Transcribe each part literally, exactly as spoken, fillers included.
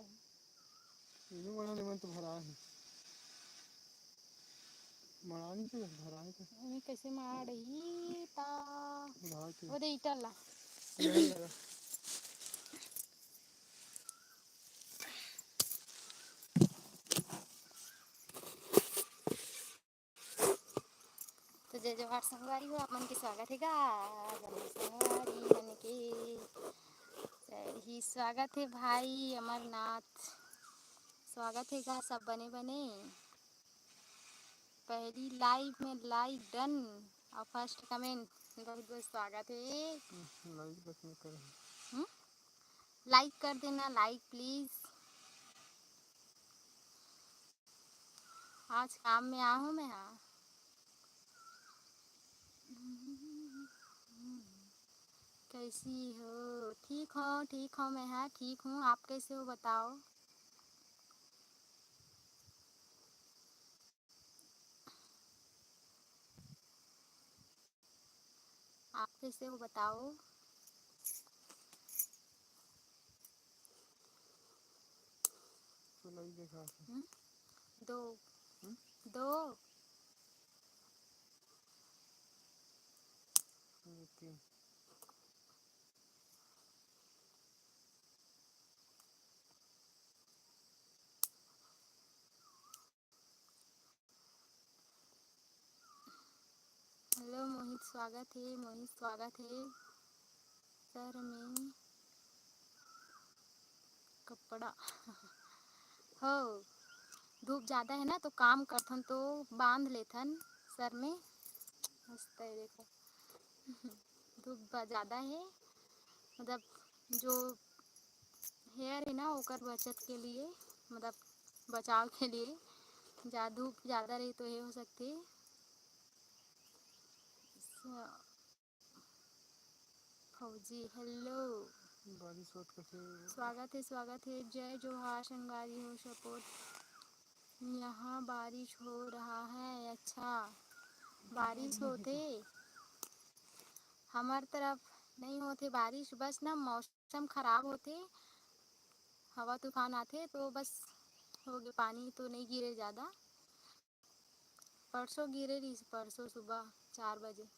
ये मड़ा ले मन तो भरा है। मड़ा नहीं तो भरा है तो। ये कैसे मड़ा रही ता? भरा के। वो दे इटल ला। यही लगा। तो जय जोहार संगवारी हो, आप मन के स्वागत हे गा। आप मन संगवारी मन के सही स्वागत हे भाई अमरनाथ, स्वागत हे गा सब बने बने। पहली लाइव में लाइक डन और फर्स्ट कमेंट, बहुत बहुत स्वागत हे। लाइक बस नहीं करे। हम्म? लाइक कर देना, लाइक प्लीज। आज काम में आ हूँ मैं, हाँ। कैसी हो? ठीक हो, ठीक हो, मैं हाँ ठीक हूँ। आप कैसे हो बताओ? आप कैसे हो बताओ? चलो, ये देखा। हम्म? दो। हम्म? दो। ये तीन। हेलो मोहित, स्वागत हे मोहित, स्वागत हे। सर में कपड़ा हो, धूप ज़्यादा है ना, तो काम करथन तो बांध लेथन सर में। मस्त है, देखो। धूप ब-, ज़्यादा है, मतलब जो हेयर है ना, ओकर बचत के लिए, मतलब बचाव के लिए, जा धूप ज़्यादा रही तो ये हो सकती है। स-, फौजी, हेलो। बारिश होत कथे। स्वागत है, स्वागत है। जय जोहार संगवारी हो, सपोर्ट। यहाँ बारिश हो रहा है। अच्छा, बारिश होथे। हमर तरफ नहीं होथे बारिश, बस ना मौसम खराब होथे, हवा तूफान आथे तो बस हो गे, पानी तो नहीं गिरे ज़्यादा। परसों गिरे रहिस, परसों सुबह चार बजे।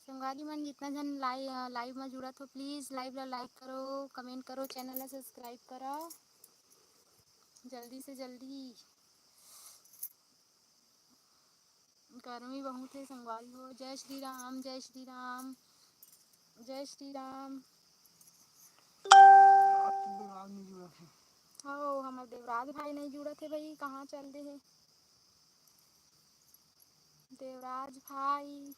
संगवारी मन, जितना झन लाइ-, अ, लाइव में जुड़त हो, प्लीज लाइव ला लाइक करो, कमेंट करो, चैनल ला सब्सक्राइब करो जल्दी से जल्दी। गर्मी बहुत है संगवारी हो। जय श्री राम, जय श्री राम, जय श्री राम। आज तो देवराज नहीं जुड़ा है। हो, हमर देवराज भाई नहीं जुड़त हे भाई, कहाँ चल दे हे देवराज भाई?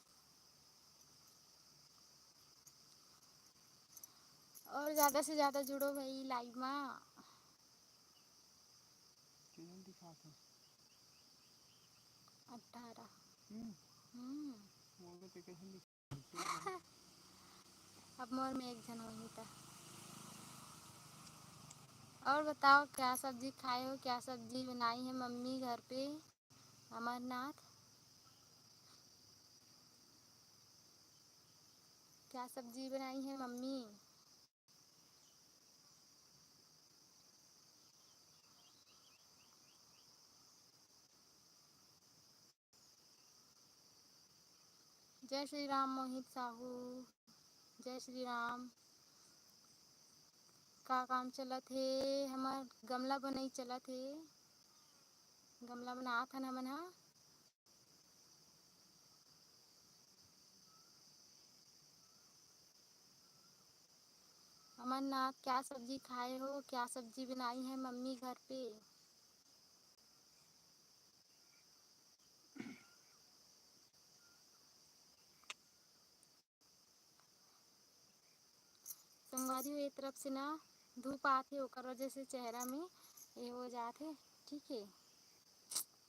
और ज्यादा से ज्यादा जुड़ो भाई लाइव मा। कितने दिखात हो? अठारह। हम्म। हम्म। मोर में तो कैसे दिख- अब मोर में एक झन होही त। और बताओ, क्या सब्जी खाए हो, क्या सब्जी बनाई है मम्मी घर पे? अमरनाथ, क्या सब्जी बनाई है मम्मी? जय श्री राम मोहित साहू, जय श्री राम। का काम चलत हे? हमर गमला बनई चलत हे, गमला बनात हन हमन ह। अमरनाथ, क्या सब्जी खाए हो? क्या सब्जी बनाई है मम्मी घर पे? संगवारी हो, ए तरफ से ना धूप आत हे, ओकर वजह से चेहरा में ये हो जात हे, ठीक है?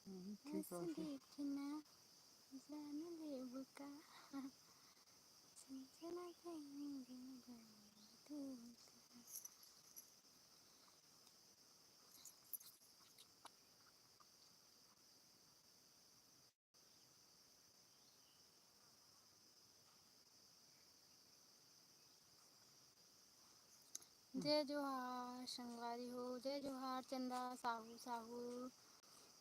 हम्म, ठीक है। देखना, जान लेबू का, छनछना के दिन भर तू। जय जोहार संगवारी हो, जय जोहार चंदा Sahu Sahu.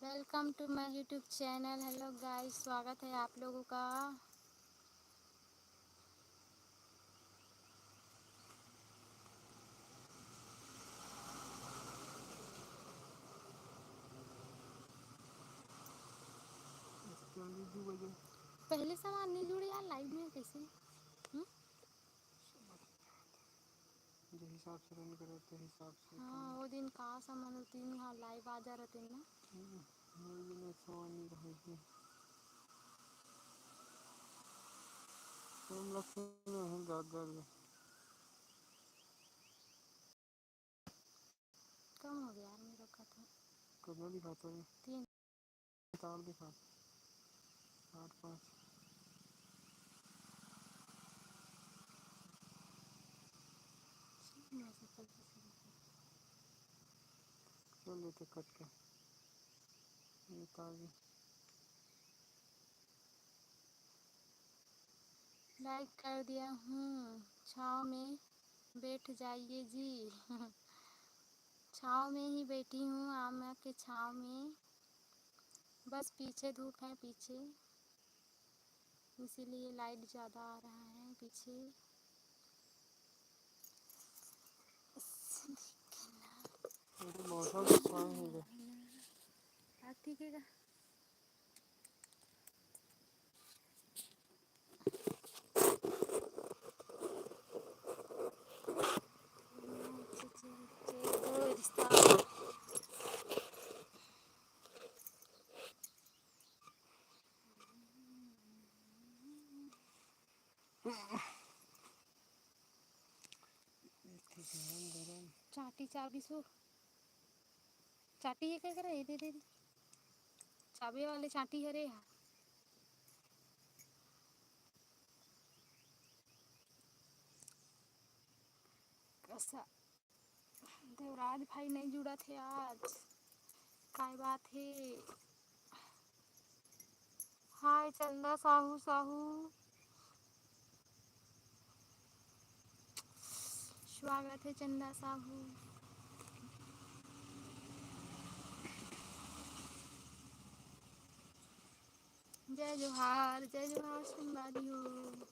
Welcome to my YouTube channel। Hello guys, स्वागत है आप लोगों का। पहले सामान नहीं जुड़े यार, लाइव में कैसे? हम्म? जे हिसाब से रन करे, ते हिसाब से हाँ, वो दिन का सामान होती नहीं, हाँ, लाइव आ जा रहते ना। हम्म, वो दिन एक सामान नहीं रहे थे। हम लोग सुने हैं, जात जात में। कम हो गया यार मेरा कथा। कितना दिखाता है? तीन। चार दिखा। आठ पाँच। चल लेते कट के। ये तो आ गई। लाइक कर दिया हूँ। छाँव में बैठ जाइए जी। छाँव में ही बैठी हूँ, आमा के छाँव में। बस पीछे धूप है, पीछे, इसीलिए लाइट ज़्यादा आ रहा है पीछे। अरे मौसम तो साफ हो गया। हाँ, ठीक है। चाटी चाबी सो। चाटी ये क्या करे? ये दे, दे, दे। चाबे वाले चाटी हरे हा। कसा देवराज भाई नहीं जुड़त हे आज, काय बात हे? हाय चंदा साहू, साहू। स्वागत है चंदा साहू। जय जोहार, जय जोहार संगवारी हो।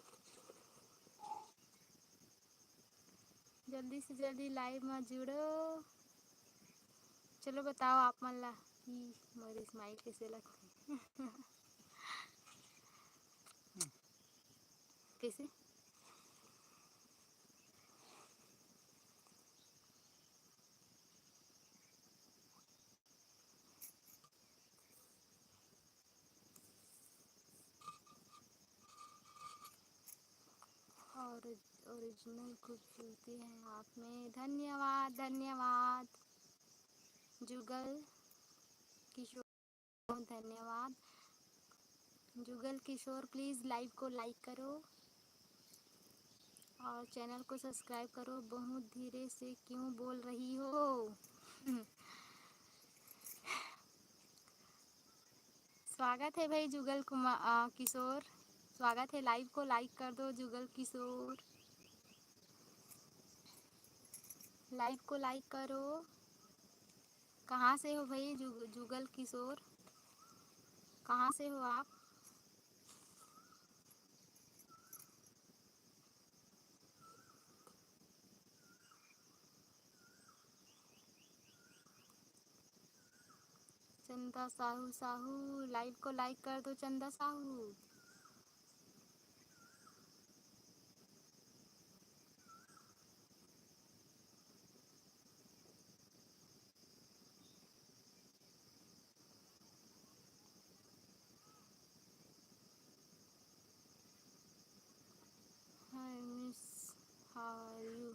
जल्दी से जल्दी लाइव में जुड़ो। चलो बताओ आप मन ला कि मोर स्माइल कैसे लगथे। कैसे? और ओरिजिनल खूबसूरती है आप में। धन्यवाद, धन्यवाद जुगल किशोर, धन्यवाद जुगल किशोर। प्लीज लाइव को लाइक करो और चैनल को सब्सक्राइब करो। बहुत धीरे से क्यों बोल रही हो? स्वागत है भाई जुगल कुमार, अ, किशोर, स्वागत है। लाइव को लाइक कर दो जुगल किशोर, लाइव को लाइक करो। कहाँ से हो भाई जुग-, जुगल किशोर, कहाँ से हो आप? चंदा साहू, साहू, लाइव को लाइक कर दो चंदा Sahu. Hi miss, how are you?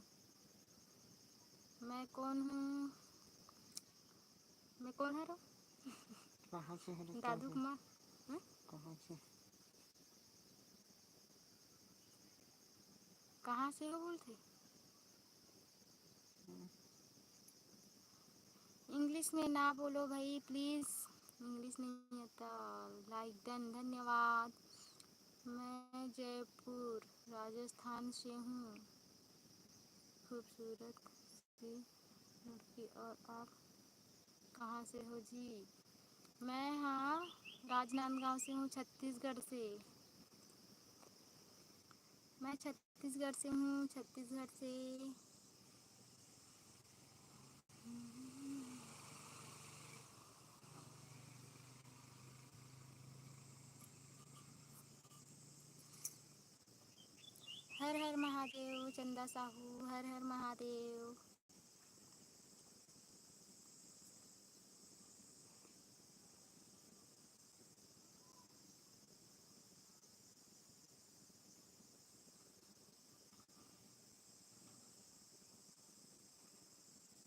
मैं कौन हूँ? मैं कौन हरो? कहाँ से हरो? दादू कुमार। हम्म? कहाँ से? कहाँ से हो बोलथे? हम्म। इंग्लिश में ना बोलो भाई प्लीज, इंग्लिश नहीं आता। लाइक डन, धन्यवाद। मैं जयपुर राजस्थान से हूँ। खूबसूरत जी, लड़की, और आप कहाँ से हो जी? मैं, हाँ, राजनांदगांव से हूँ, छत्तीसगढ़ से। मैं छत्तीसगढ़ से हूँ, छत्तीसगढ़ से। हर हर महादेव चंदा साहू, हर हर महादेव।